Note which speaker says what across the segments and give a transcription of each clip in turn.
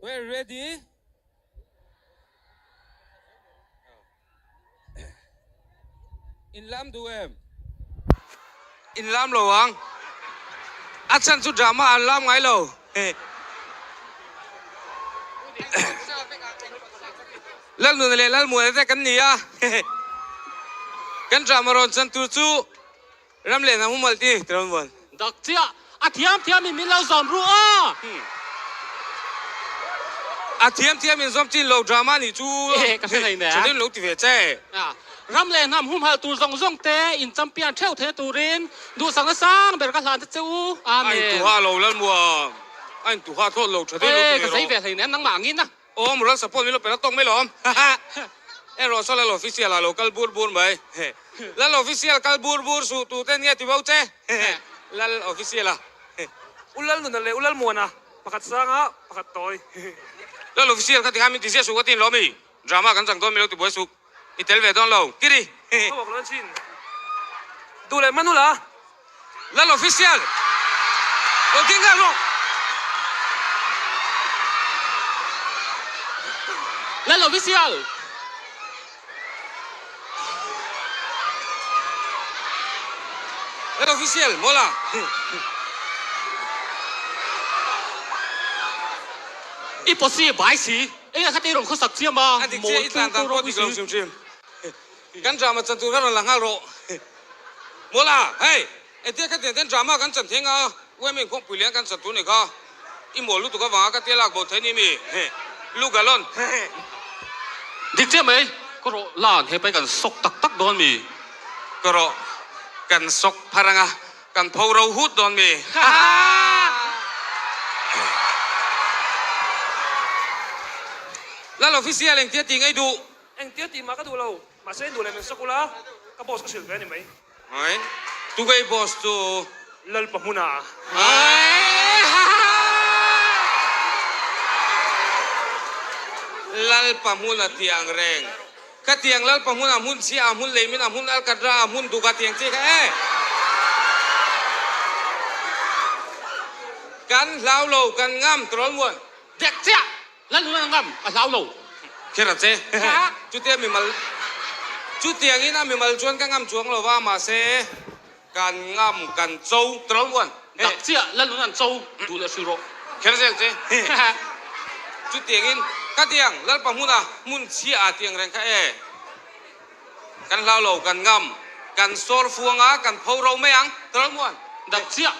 Speaker 1: We're ready. In lam duh em? In lam lo ang. A chhan chu drama an lam ngai lo. Lalnuna leh Lalmuana te kan ni a. Kan drama rawn chan tur chu Ram leh hnam humalh ti ti rawn vuan.
Speaker 2: Dak chiah, a thiam thiam in min lo zawm ru a.
Speaker 1: A thiam thiam in zawm chin lo drama nih chu
Speaker 2: Ka hre ngei nen.
Speaker 1: Thalin lo ti ve che.
Speaker 2: Ram leh hnam humhalh tur zawng zawng te in champion theuh theih turin duhsakna sang ber ka hlan ta che u.
Speaker 1: A in
Speaker 2: Amen.
Speaker 1: tuha lo Lalmuam. A in tuha thlawt lo tha deuh lo ti
Speaker 2: Ka
Speaker 1: ve
Speaker 2: zei
Speaker 1: rawh.
Speaker 2: ve hlei nen nangmah angin a.
Speaker 1: Aw moral support min lo pe la tawk mai lawm. E rawh saw Lal Official ah lo kal bur bur mai. Lal Official kal bur bur suh tu te nia ti bo che. Lal Official ah.
Speaker 3: U Lal Nuna leh U Lal Muana pakhat sang a pakhat tawi.
Speaker 1: Lal Official kha tikhan min ti ziah suh ka tin lawm i. Drama kan chang dawn mi lo ti buai suh. I tel ve dawn lo. Kiri.
Speaker 3: Ka walk lo chin. Duh leh Manula.
Speaker 1: Lal Official. Lo ding nghal rawh.
Speaker 2: Lal Official.
Speaker 1: Lal Official mawla.
Speaker 2: I pawsi bai si. Enge kha te rawn khawsak chiam a,
Speaker 1: A dik chiah i tlan dan pawh dik lo hrim hrim. Kan drama chan tur kha rawn la nghal rawh. Mawla, hei, engtia kha tiang ten drama kan chan theng a, UMA inkhawmpui lian kan chan tur ni kha. I mawl lutuk avanga ka tia lak bo thei ni mi? Lu galon.
Speaker 2: Dik chiah mai, ka rawh lan he pai kan sawk tak tak dawn mi?
Speaker 1: Ka rawh kan sawk phar anga Kan pho ro hut dawn mi? Lal official engtia tih ngei duh?
Speaker 3: Engtia tih mah ka duh lo, mahse duh leh min sawk ula, ka boss ka hrilh ve a ni mai.
Speaker 1: Hai, tugei boss chu?
Speaker 3: Lal Pahmuna.
Speaker 1: Lal Pahmuna tih ang reng. Ka tiang Lalpa hmun a hmun chhia a hmun leimin a hmun alkatra a hmun duk a tiang che kha e. Kan hlau lo kan ngam tawrl muan.
Speaker 2: Dek chiah Lalnuna na ngam a hlau lo.
Speaker 1: Kher a che. Chutia mimal chutiangin a mimal chuan ka ngam chuang lo va mahse kan ngam kan cho tawrl muan.
Speaker 2: Dak chiah Lalnuna an cho duh leh hrilh rawh.
Speaker 1: Kher zel che. Chutiangin ka tiang Lalpa hmuna hmun chhia ah tiang reng kha e. Kan hlau lo, kan ngam, kan sawr fuang a, kan pho ro mai ang. Tawrh muan.
Speaker 2: Dak chiah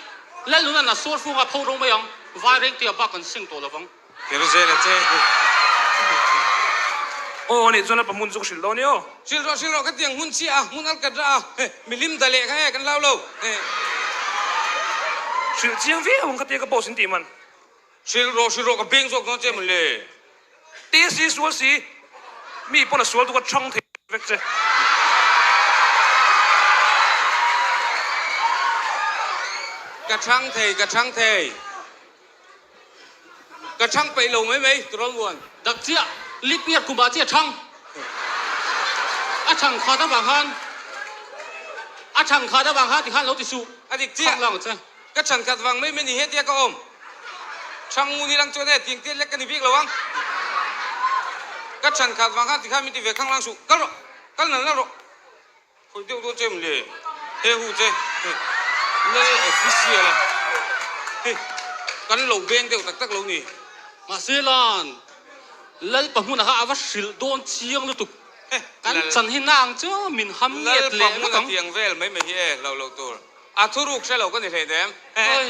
Speaker 2: Lalnunan a sawr fuang a pho ro mai ang. Vai reng tia bak kan seng tawh lovang.
Speaker 1: Kher zel a che.
Speaker 3: Aw anih chuan Lalpa hmun chu ka hrilh dawn i aw.
Speaker 1: Hrilh rawh, hrilh rawh, ka tiang hmun chhia a, hmun al kat rah a, milim da leh kha e, kan hlau lo.
Speaker 3: Hrilh chiang viau ang ka tia ka boss in tih man.
Speaker 1: Hrilh rawh, hrilh rawh, ka beng zawk dawn che maw le.
Speaker 3: Ti si sual si, mi pawn a sual tuk a chhang thei vek che.
Speaker 1: Ka chhang thei, ka chhang thei. Ka chhang peih lo mai mai, Turawn Muan.
Speaker 2: Dak chiah, lip year kum ah chiah chhang. A chhang khat avang khan, a chhang khat avang khan tikhan lo ti suh.
Speaker 1: A dik chiah.
Speaker 2: Chhang lang che.
Speaker 1: Ka chhan khat vang mai mai ni he tia ka awm. Chhang ngun hi lang chuan e tiang tiat lek ka ni bik lo ang. Ka chhan khat vang khan tikhan min ti ve khang lang suh. Kal rawh, kal nal nal rawh. Khawih deuh dawn che em le? He hu che Lal official a hei kan lo beng deuh tak tak lo ni.
Speaker 2: Mahse lan Lal pahmuna kha a va hrilh dawn chiang lutuk. Kan chan hi na ang chu min ham nget leh vek ang.
Speaker 1: Lal pahmuna tiang vel mai mai hi e lo lo tur. A thuruk hre lo ka ni hlei nem.
Speaker 2: Oi,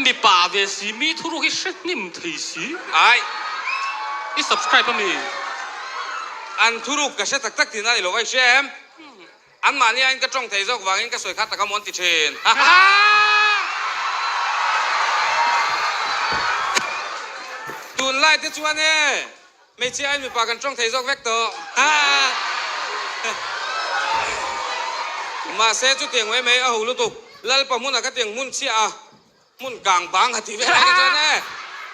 Speaker 2: mipa ve si, mi thuruk hi hre hnim thei si.
Speaker 1: Ai.
Speaker 2: I subscribe a mi?
Speaker 1: An thuruk ka hre tak tak tihna ni lo va i hria em? An mahni aiin ka tawng thei zawk vangin ka sawi kha tak a mawn ti thin. Tunlai te chuan e. Hmeichhia aiin mipa kan tawng thei zawk vek tawh. Mahse chutiang mai mai a ho lutuk. Lalpa hmunah ka tiang hmun chhiah a, hmun kang bang a ti vel ai ka chuan e.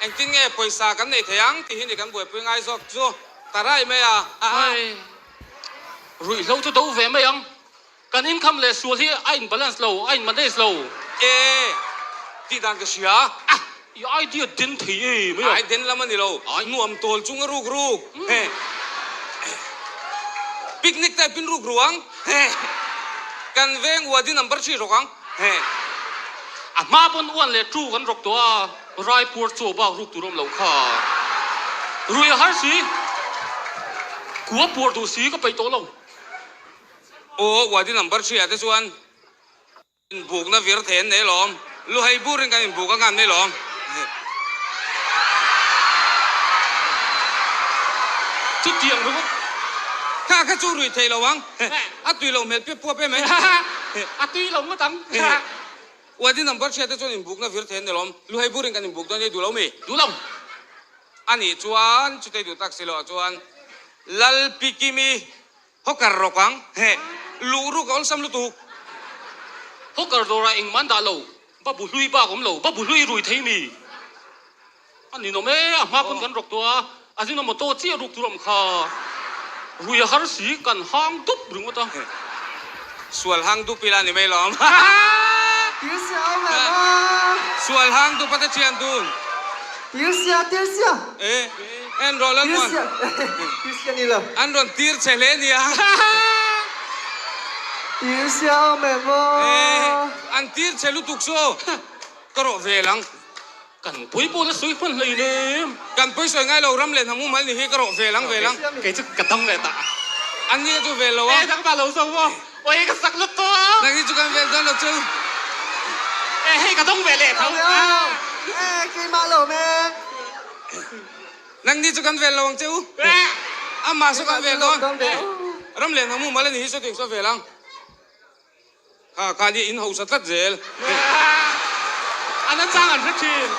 Speaker 1: Engtin nge pawisa kan nei thei ang tih hi ni kan buaipui ngai zawk chu ta rai mai a.
Speaker 2: Hai, ruihhlo chu do ve mai ang. Kan income leh sual hi a in balance lo, a in manage lo.
Speaker 1: E, tih dan ka hria.
Speaker 2: I idea den thei e mai a.
Speaker 1: Ai den lam a ni lo. Nuam tawl chung a ruk ruk. Picnic type in ruk ru ang. Kan veng wadi number thi rawk ang.
Speaker 2: A hma pawn uan leh tu kan rawk tawh a, Raipur chaw bak ruk tur awm loh kha. Rui a har si. Kua puar duh si ka peih tawh lo.
Speaker 1: Aw wadi number thi ah te chuan Inbukna vir thei an nei lawm. Luhai burin kan inbuk anga an nei lawm.
Speaker 2: Chutiang ringawt.
Speaker 1: Kha kha chu rui thei lo ang. A tui lo hmel piap puap em e.
Speaker 2: A tui lo ngawt ang.
Speaker 1: Wadi number hriat te chuan inbukna vir thei an nei lawm. Luhai burin kan inbuk dawn ei duh lo mi?
Speaker 2: Duh lo.
Speaker 1: A nih chuan chutei duh tak si loh ah chuan Lalpikimi Hawker rawk ang, heh, luh ruk a awlsam lutuk.
Speaker 2: Hawker dawrah engmah an dah lo, va bu hlui bak awm lo, va bu hlui rui thei mi a ninawm e, a hma pawn kan rawk tawh a, a zinga motor chiah ruk tur a awm kha, rui a har si, kan hang dup ringawt a.
Speaker 1: Sual hang dup ila ni mai lawm.
Speaker 4: Tirsia awm em a?
Speaker 1: Sual hang dup a te thian dun.
Speaker 4: Tirsia, tirsia.
Speaker 1: E, en rawh la nuan.
Speaker 4: Tirsia, tirsia ni lo.
Speaker 1: An rawn tir che hle nia.
Speaker 4: Tirsia awm em a?
Speaker 1: E, an tir che lutuk saw. Ka rawh vel ang.
Speaker 2: Kan pawi pawh la sawi hman hlei nem.
Speaker 1: Kan pawi sawi ngai lo ram leh hnam umal ni hi ka rawh vel ang vel ang.
Speaker 2: Kei chu ka dam leh ta.
Speaker 1: An ni chu vel lo a.
Speaker 2: E dang ta lo zo maw. Oi ka sak lut tawh a.
Speaker 1: Nang hi chu kan vel dawn lo chu.
Speaker 2: E hei ka dawng ve leh tho.
Speaker 4: E keimah lo me.
Speaker 1: Nang ni chu kan vel lo ang che u. Amah saw kan vel dawn. Ram leh hnam umal a ni hi saw tiang saw vel ang. Kha kha nia in hausa tlat zel.
Speaker 2: A na chang an hre thin.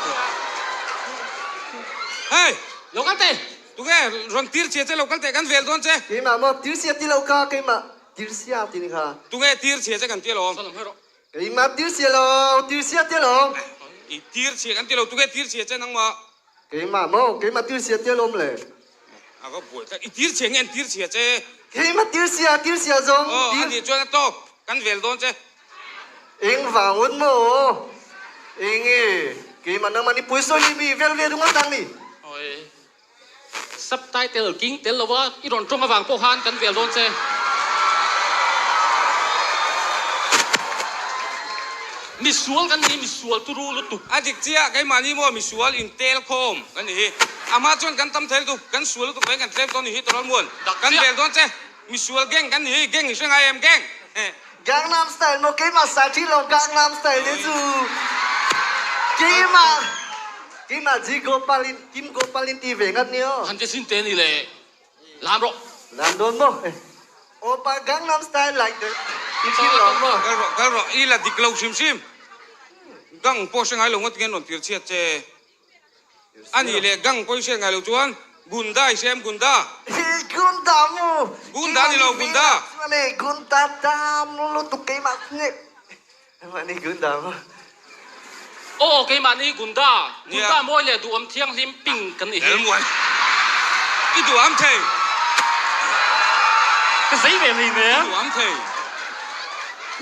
Speaker 1: Hei!
Speaker 2: Lo kal teh!
Speaker 1: Tunge rawn tir chhia che lo kal teh kan vel dawn che.
Speaker 4: Keimah maw tir chhia ti lo kha keimah tir chhia ti ni kha.
Speaker 1: Tunge tir chhia che kan ti alawm.
Speaker 2: Salam hei rawh.
Speaker 4: Keimah tir chhia lo tir chhia ti alawm.
Speaker 1: I tir chhia kan ti lo tunge tir chhia che nangmah.
Speaker 4: Keimah maw keimah tir chhia ti alawm le.
Speaker 1: A va buai tlat. I tir chhia nge an tir chhia che?
Speaker 4: Keimah tir chhia, tir chhia zawng.
Speaker 1: Aw, a nih chuan a tawk. Kan vel dawn che.
Speaker 4: Eng vang un maw? Eng e, keimah nangmah ni pawisa ni mi vel ve ringawt ang ni.
Speaker 2: Awi. Subtitle king tel lova i rawn tawng avang pawh khan kan vel dawn che. Misual kan ni, misual turu lutuk.
Speaker 1: A dik chiah, keimahni maw misual intel khawm kan ni hi. A hma chuan kan tam thei lutuk, kan sual lutuk veng kan tlem dawn ni hi Tawlal Muan. Kan vel dawn che, misual gang kan ni hi, gang i hre ngai em gang?
Speaker 4: Gangnam style maw keimah sa thin lo Gangnam style te chu keimah keimah G Gopal in Kim Gopal in ti ve ngat ni aw.
Speaker 2: Han che sin te ni le. Lam rawh.
Speaker 4: Lam dawn maw? Opa Gangnam Style like the i thil lawm maw?
Speaker 1: Kal rawh, kal rawh, i la dik lo hrim hrim. Gang pawh hre ngai lo ngawt nge an rawn tir chhiat che. A nih leh gang pawh i hriat ngai lo chuan Gunda i hria em Gunda?
Speaker 4: Gunda maw?
Speaker 1: Gunda ni lo Gunda.
Speaker 4: Gunda tam lutuk keimah nge. Mahni Gunda maw?
Speaker 2: Aw, keimahni Gunda. Gunda mawi leh duhawm thianghlim ping kan ni hi.
Speaker 1: Elmuan, i duham thei.
Speaker 2: Ka zei ve mai nen.
Speaker 1: I duham thei.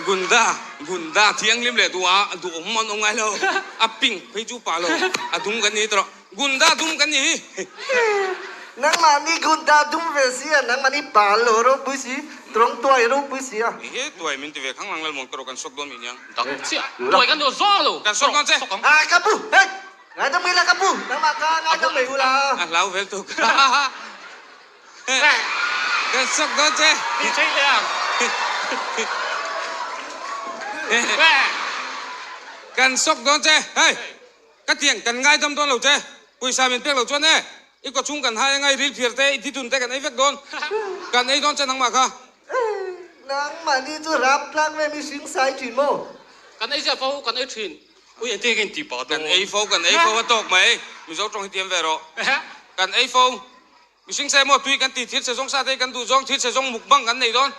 Speaker 1: Gunda, Gunda thianghlim leh duha duhawm an awm ngai lo. A pink phei chu pah lo, a dum kan ni tawh. Gunda dum kan ni hi.
Speaker 4: Nangmahni Gunda dum ve si a, nangmahni pa lo ropui si, tawng tuai ropui si a.
Speaker 1: He tuai min ti ve khang lang lalmuan ka rawh kan sawk dawn mi nia.
Speaker 2: Dak chiah, tuai kan duh zawng lo.
Speaker 1: Kan sawk dawn che.
Speaker 2: Sawk ang.
Speaker 4: Ah ka pu, hei, ngaidam mai la ka pu, nangmah ka ngaidam mai u la.
Speaker 1: A hlau vel tuk. Kan sawk dawn che.
Speaker 2: Ti thei leh ang.
Speaker 1: Kan sawk dawn che, hei. Ka tiang kan ngaidam dawn lo che, pawisa min pek lo chuan e, i kawchhung kan hai anga i ril phiar te, i thithun te kan ei vek dawn, kan ei dawn che nangmah kha.
Speaker 4: Nangmahni chu rap tlang ve mihring sai thin maw?
Speaker 2: Kan ei ziah fo, kan ei thin.
Speaker 3: Ui engtin nge in tih pah dawn?
Speaker 1: Kan ei fo, kan ei fo a tawk mai, Mizo tawng hi tiam ve rawh. Kan ei fo, mihring sai maw tui kan ti thil che zawng sa te hi kan duh zawng, thil che zawng mukbang kan nei dawn.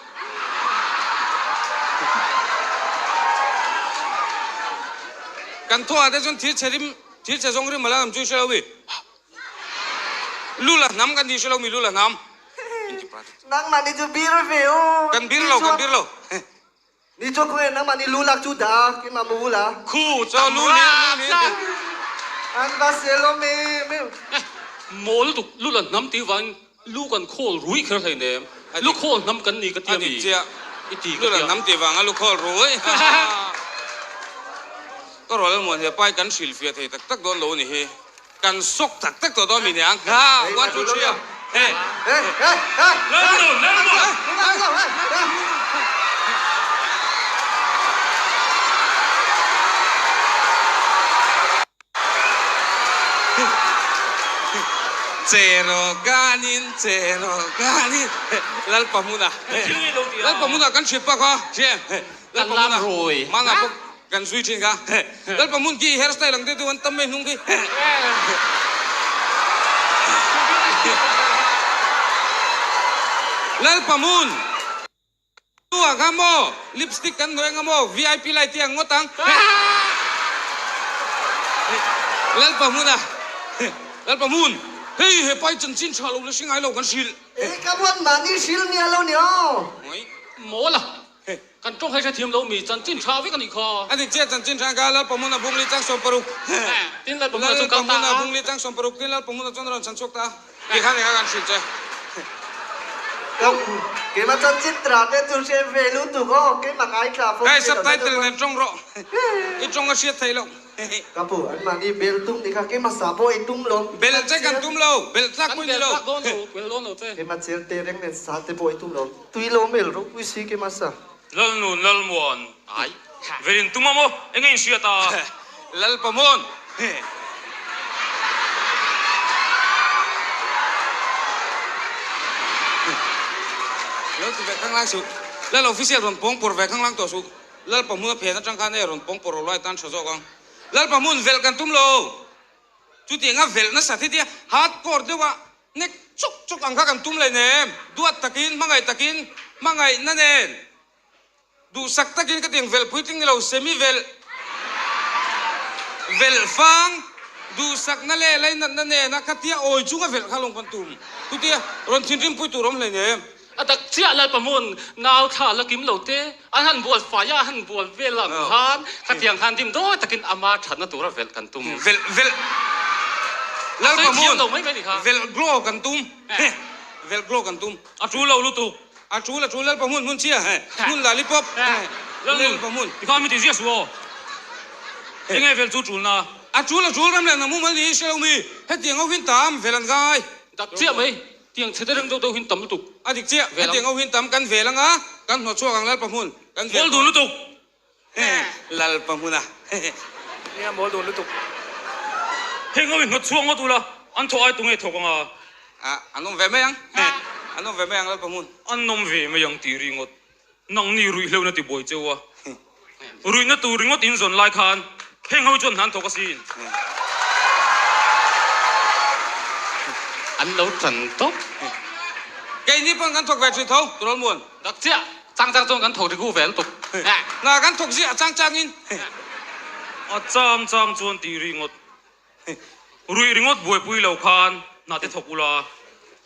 Speaker 1: Kan thawhah te chuan thil chhe rim, thil chhe zawng rim a la nam chu i hre lo mi? Lu la hnam kan ti hre lo mi lu la hnam?
Speaker 4: Nangmah ni chu bir ve u.
Speaker 1: Kan bir lo, kan bir lo.
Speaker 4: Ni chu khawnge nangmah ni lu lak chu dah a, keimah mu la.
Speaker 2: Khu
Speaker 1: Chaw lu lir, lu lir.
Speaker 4: An va sel awm em em.
Speaker 2: Eh, mawl lutuk lu la hnam tih vangin lu kan khawl rui kher hleinem. Lu khawl hnam kan ni ka ti a mi? I ti ka ti a.
Speaker 1: Lu la hnam tih vanga lu khawl rui. Ka rual muan he pai kan hrilhfiah thei tak tak dawn lo a ni hi. Kan sawk tak tak tawh dawn mi nia. Ha, one two three a. He. Che rawh kanin, che rawh kanin. Lalpa hmuna. Lalpa hmuna kan hrilh pak a. Lalpa hmuna. Mana pawh Kan zui thin kha. Lalpa hmun khi hair style ang deuh deuh an tam mai hnung khi. Lalpa hmun ah kha maw lipstick kan hnawih anga maw vip light hi ang ngawt ang. Lalpa hmun ah Lalpa hmun hei hepa hi chanchin tha lo la hre ngai lo kan hrilh.
Speaker 4: E ka buat mahni hrilh nia lo ni aw.
Speaker 2: Mawl a. Kan tawng hai hrethiam lo mi chanchin tha vek a nih kha.
Speaker 1: A dik chiah chanchin tha ka Lalpa hmuna bungli chang 60.
Speaker 2: Tin Lalpa hmuna chu kal ta a.
Speaker 1: Lalpa hmuna bungli chang 60 tin Lalpa hmuna chuan a rawn chhan chhuak ta a. Ti khan eng a kan hrilh che.
Speaker 4: Ka keimah chanchin tha te chu hre ve lutuk aw keimah ngaithla fo
Speaker 1: Kai subtitle nen tawng rawh. I tawng a hriat theih loh.
Speaker 4: Ka pu, anmahni bel tum ni kha keimah sa pawh ei tum lo.
Speaker 1: Bel che kan tum lo, bel tlak pawh i ni lo.
Speaker 2: Kan bel tlak dawn lo, bel dawn lo che.
Speaker 4: Keimah cher te reng nen sa te pawh ei tum lo. Tui lo mel ropui si keimah sa.
Speaker 3: Lalnun Lalmuan,
Speaker 2: Ai.
Speaker 3: Velin tum a maw? Enge in hriat a?
Speaker 1: Lalpamuan. Lo ti ve khanglang suh. Lal official rawn pawng pawr ve khanglang tawh suh. Lalpa hmun a phen atang khan e rawn pawng pawh rawh lai tan tha zawk ang. Lalpa hmun velh kan tum lo. Chutiang a velh nasa thi tia hardcore deuh a nek chuk chuk ang kha kan tum leh nem. Duat takin, hmangaih takin, hmangaihna nen duhsak takin ka tiang velh puitling ni lo semi velh velh fang duhsakna leh lainatna nen a khatia awi chunga velh kha lawng kan tum. Chutia rawn thinrim pui tur awm hlei nem.
Speaker 2: A tak chiah Lalpa hmun nau thla la kim lo te, an han bual fai a, an han bual vel ang khan khatiang khan dim dawi takin ama thatna tura velh kan tum.
Speaker 1: Velh velh Lalpa hmun velh glow kan tum velh glow kan tum.
Speaker 3: A tul lo lutuk.
Speaker 1: A tul a tul Lalpa hmun hmun chhia hmun lalipop Lalpa hmun.
Speaker 3: Tikhan mi ti ziah suh aw. Enge velh chu tulna?
Speaker 1: A tul a tul ram leh hnam mumal niin hre lo mi hetiang ho hin tam velh an ngai.
Speaker 2: Dak chiah mai. Tiang chhe te reng deuh deuh hin tam lutuk.
Speaker 1: A dik chiah, hetiang ho hin tam kan vel anga, kan hnawt chhuak ang Lalpa hmun, kan vel
Speaker 3: Mawl dun lutuk.
Speaker 1: Lalpa hmuna.
Speaker 3: Nia mawl dun lutuk. Heng ho hi hnawt chhuak ngawt ula, an thawh ai tunge thawk anga?
Speaker 1: A, an awm ve mai ang. An awm ve mai ang Lalpa hmun.
Speaker 3: An awm ve mai ang tih ringawt. Nangni ruihhlo na ti buai cheu a, ruihna tur ringawt in zawn lai khan heng ho chuan hna an thawk asin.
Speaker 2: An lo tan tawp.
Speaker 1: Keini pawn kan thawk ve thin tho, Turawl Muan.
Speaker 2: Dak chiah, chang chang chuan kan thawk rigu ve lutuk.
Speaker 1: Hna kan thawk ziah chang chang in.
Speaker 3: A chang chang chuan tih ringawt. Ruih ringawt buaipui lo khan hna te thawk ula,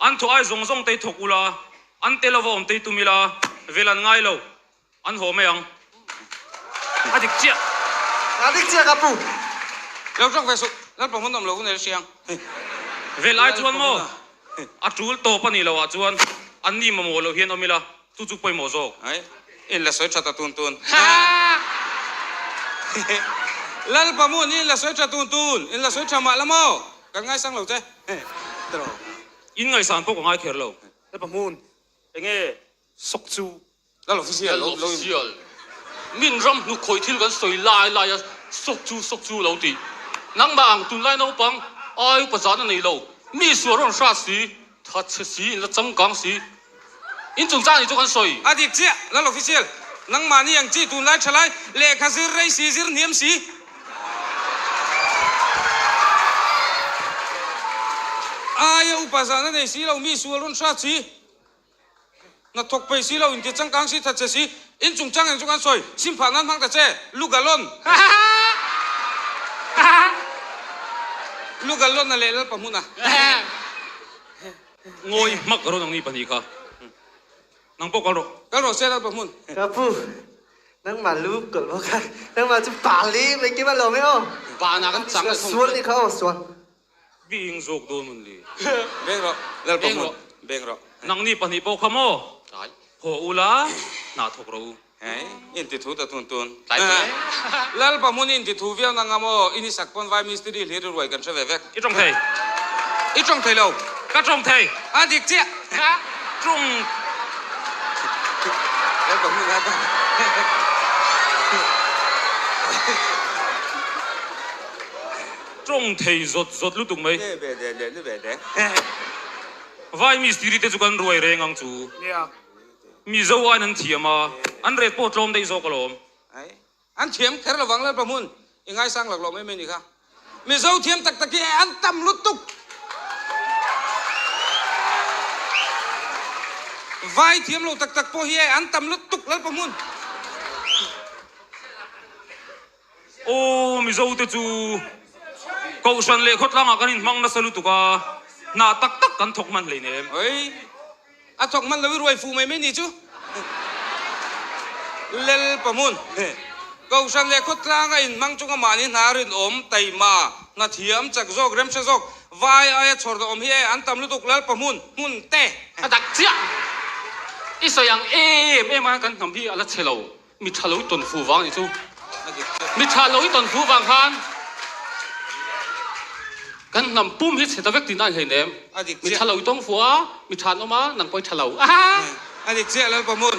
Speaker 3: an thawh ai zawng zawng te thawk ula, an tel ava awm te tum ila, vel an ngai lo, an haw mai ang. A dik chiah.
Speaker 4: A dik chiah ka pu.
Speaker 1: Lo tawk ve suh, Lalpa hmun awm lo hun e hriang.
Speaker 3: Vel ai chuan maw? A tul tawp a nih loh ah chuan an ni mamawh loh hian awm ila, chu chu pawimawh zawk.
Speaker 1: Ai, in la sawi tha ta tun tun. Lalpa mun in la sawi tha tun tun, in la sawi tha mah la maw? Kan ngaisang lo che. Tiraw.
Speaker 3: In ngaihsan pawh ka ngai kher lo.
Speaker 5: Lalpa mun,
Speaker 3: enge
Speaker 5: sawk chu
Speaker 1: Lal official
Speaker 2: lo lo official. Min ram hnuk khawih thil kan sawi lai lai a sawk chu sawk chu lo ti. Nangmah ang tunlai naupang ai upa zan a nei lo. Mi sual rawn hrat si, that chhe si, in la changkang si. In chungchang nih chu kan sawi.
Speaker 1: A dik chiah, Lal official. Nangmahni ang chi tunlai tha lai lehkha zir rei si zir hniam si. Aia upa zan a nei si lo, mi sual rawn hrat si. Hnathawk peih si lo, inti changkang si, thatchhe si, in chungchang eng chu kan sawi, sim phah nan hmang ta che, lu galon. Lu galon a leh Lalpa hmun a.
Speaker 3: Ngawi hmak rawn ang ni pahnih kha. Nang pawh kal rawh.
Speaker 1: Kal rawh se Lalpa hmun.
Speaker 4: Ka pu. Nangmah lu kawlh bawk a, nangmah chu pa li mai kim a lawm e aw.
Speaker 2: Vanah kan chang leh thung.
Speaker 4: Sual nih kha aw sual.
Speaker 3: Bing zawk dawn mun li.
Speaker 1: Beng rawh, Lalpa hmun, beng rawh.
Speaker 3: Nangni pahnih pawh kha maw? Haw ula, hna thawk rawh u.
Speaker 1: Hei, in ti thu ta tun tun.
Speaker 2: Tlai tlai.
Speaker 1: Lalpa hmun in ti thu viau na nga maw? I ni sak pawn vai mistiri hlir i ruai kan hre ve vek.
Speaker 3: I tawng thei.
Speaker 1: I tawng thei lo.
Speaker 3: Ka tawng thei.
Speaker 1: A dik chiah.
Speaker 3: Tawng.
Speaker 1: Lalpa hmun a ta.
Speaker 3: Tawng thei zawt zawt lutuk mai.
Speaker 1: Le ve le le le ve le.
Speaker 3: Vai mistiri te chu kan ruai reng ang chu.
Speaker 5: Nia.
Speaker 3: Mizo aiin an thiam a, an ret pawh tlawm daih zawk alawm.
Speaker 1: Ai, an thiam kher lovang Lalpa hmun i ngaisang lak lo mai mai ni kha. Mizo thiam tak tak hi an tam lutuk. Vai thiam lo tak tak pawh hi an tam lutuk Lalpa hmun.
Speaker 3: Aw Mizo te chu Kohhran leh khawtlangah kan inhmang nasa lutuk a, hna tak tak kan thawk hman hleinem.
Speaker 1: Oi, a thawk hman lo i ruai fuh mai mai ni chu. Lel Pahmun, Kohhran leh khawtlanga inhmang chunga mahni hna rinawm, taima, hna thiam, chak zawk, remhre zawk, vai aia chhawr dah awm hi e, an tam lutuk Lal Pahmun, hmun te.
Speaker 2: A dak chiah. I sawi ang em em a kan hnam hi a la chhe lo. Mi tha lo i tawn fu vang nih chu. Mi tha lo i tawn fu vang khan kan hnam pum hi chhe ta vek tihna a ni hleinem. Mi tha lo i tawng fu a, mi tha an awm a, nang pawh i tha lo.
Speaker 1: A dik chiah Lalpahmun.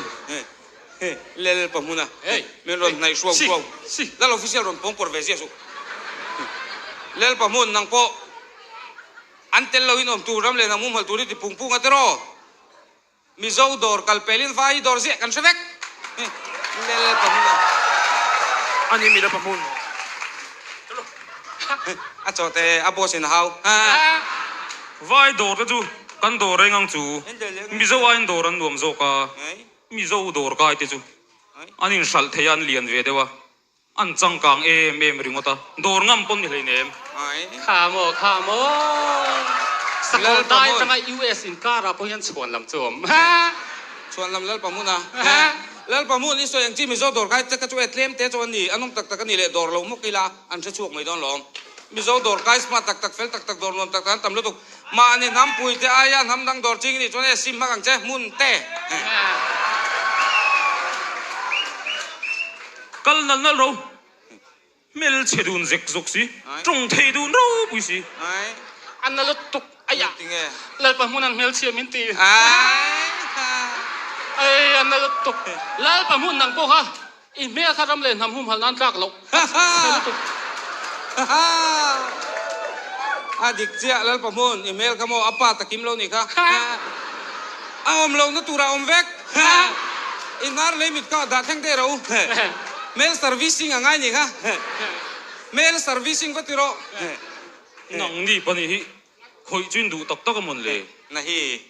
Speaker 1: Lalpahmun a. Min rawn hnaih hruau hruau. Lal official rawn pawng pawr ve ziah suh. Lalpahmun nang pawh an tel lo in awm tur ram leh hnam humhalh tur i ti pung pung a tiraw? Mizo dawr kal pelin vai hi dawr ziah kan hre vek. Lel pahmun a.
Speaker 5: A ni mila pahmun.
Speaker 1: A chaw te a boss in a hau.
Speaker 3: Vai dawr te chu kan dawr reng ang chu. Mizo aiin dawr an nuam zawk a. Mizo dawr kai te chu an inhralh thei a an lian ve deuh a. An changkang em em ringawt a, dawr ngam pawn ni hleinem.
Speaker 2: Kha maw, kha maw. Sakawr dai atanga US inkarah pawh hian chhuan lam chu a awm.
Speaker 1: Chhuan lam Lalpa hmun a. Lalpa hmun i sawi ang chi Mizo dawr kai te kha chu e tlem te chu an ni, an awm tak tak a ni leh dawr lo mawk ila an hre chhuak mai dawn lawm. Mizo dawr kai smart tak tak fel tak tak dawr nuam tak tak an tam lutuk. Mahni hnampui te aia hnam dang dawr ching i nih chuan e sim hmak ang che hmun te.
Speaker 3: Kal nal nal ro, hmel chhe dun zek zawk si, tawng thei dun ropui si.
Speaker 2: A na lutuk aiah Lalpa hmun an hmelchhia min ti. Ai a na lutuk. Lalpa hmun nang pawh kha i hmel kha ram leh hnam humhalh nan tlak loh. A chhe lutuk.
Speaker 1: A dik chiah Lalpa hmun i hmel kha maw a pa takim lo nih kha. A awm lohna tur a awm vek. I hnar lei mit kha dah thleng teh ro. Mail servicing a ngai nih kha. Mail servicing va ti rawh.
Speaker 3: Nang ni pahnih hi khawih chu in duh tak tak a mawn le?
Speaker 1: Na hi.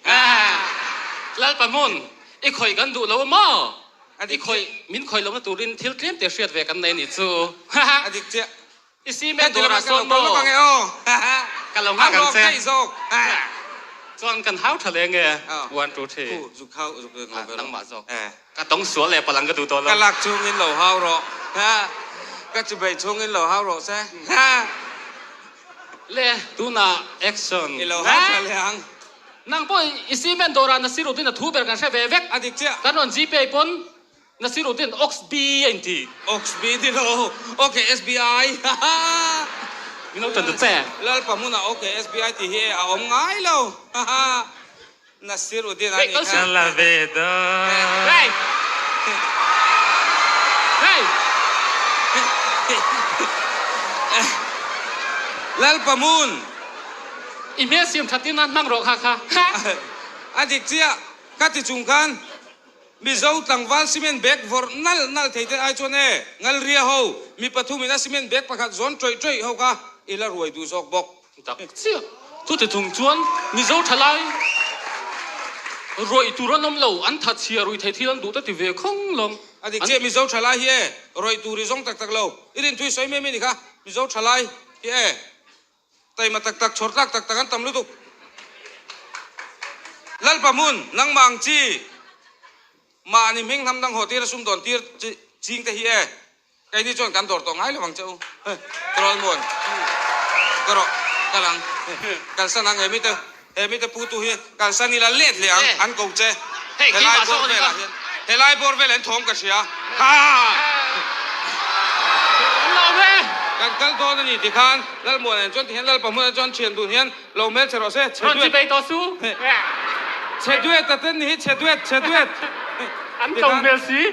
Speaker 2: Lalpa hmun, i khawih kan duh lo a maw? I khawih, min khawih lohna turin thil tlem te hriat ve kan nei a nih chu.
Speaker 1: A dik chiah.
Speaker 2: I cement dawrah sawn maw? Ka lo nghak ang che. Chuan kan hau tha leh nge? One, two, three. Nangmah zawk. Ka tawng sual leh palang ka duh tawh lo.
Speaker 1: Ka lak chungin lo hau rawh. Ka chubei chungin lo hau rawh se.
Speaker 2: Le, tunah action.
Speaker 1: I lo hau tha leh ang.
Speaker 2: Nang pawh i cement dawrah Nasiruddin a thu ber kan hre ve vek.
Speaker 1: A dik chiah.
Speaker 2: Kan rawn Gpay pawn Nasiruddin Oxby a inti.
Speaker 1: Oxby ni lo, ok SBI haha.
Speaker 2: Min lo tan ta che.
Speaker 1: Lalpa hmunah ok SBI tih hi a awm ngai lo haha. Nasiruddin a nih kha.
Speaker 3: Ka la ve da.
Speaker 2: Hey! Hey!
Speaker 1: Lalpa hmun.
Speaker 2: I hmel siam that in a hmang rawh kha kha.
Speaker 1: A dik chiah, ka ti chung khan. Mizo tlangval cement bag vawrh nalh nalh thei te ai chuan e, Ngalria ho, mi pathum in a cement bag pakhat zawn tawih tawih ho kha i la ruai duh zawk bawk.
Speaker 2: Tak chiah. Chuti chung chuan Mizo thalai rawih tur an awm lo, an that chhia rui thei thil an duh te ti ve khawng lawm.
Speaker 1: A dik chiah, Mizo thalai hi e, rawih tur i zawng tak tak lo. I rin thui sawi mai mai ni kha, Mizo thalai hi e. Taima tak tak, chhawr tlak tak tak an tam lutuk. Lalpa hmun, nangmah ang chi, mahni hming hnam dang haw tir a sum dawn tir chi. Ching te hi e. Keini chuan kan dawr tawh ngai lo ang che u. Trawlmuan, Ka rawh, kal ang. Kalsan ang he mite, he mite pu tu hi kalsan ila let leh ang, an ko che. Helai bawr velah hian, helai bawr velah hian thawm ka hria. Ha! Kan kal dawn a ni ti khan Lalmuana nen chuan ti hian Lalpa hmunah chuan thian dun hian lo hmel che rawh se. Chhe duet. Chhe duet a ten ni hi, chhe duet, chhe duet. Ti khan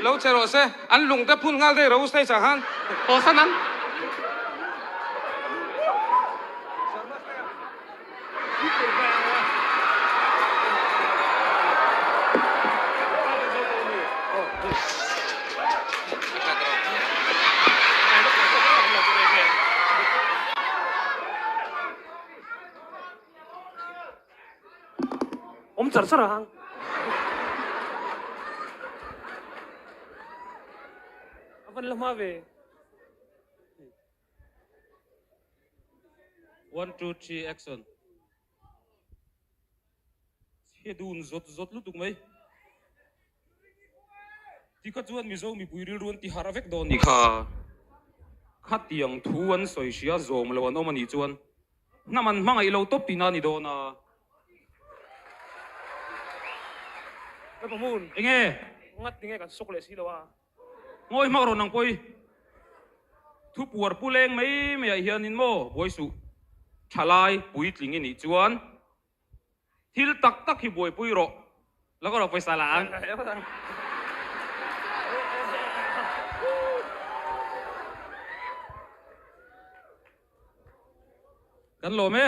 Speaker 1: lo che rawh se. An lung te phun nghal daih ro stage ah khan.
Speaker 2: Haw san ang.
Speaker 5: Awm char char ang. A van la hma ve.
Speaker 3: One two three action. Chhe dun zawt zawt lutuk mai. Tikha chuan Mizo mipui rilru an ti harh vek dawn ni kha. Khatiang thu an sawi hria zawm lo an awm a nih chuan hnam an hmangaih lo tawp tihna a ni dawn a.
Speaker 5: Ka pa hmun.
Speaker 3: Enge?
Speaker 5: Ngat tinge kan sawk leh si lo a.
Speaker 3: Ngawi hmak rawn ang pawi. Thu puar pu leng mai mai ah hianin maw buai suh. Thalai puitling i nih chuan Thil tak tak hi buaipui rawh. Lo ka rawh pawisa la ang. Kan lawm e.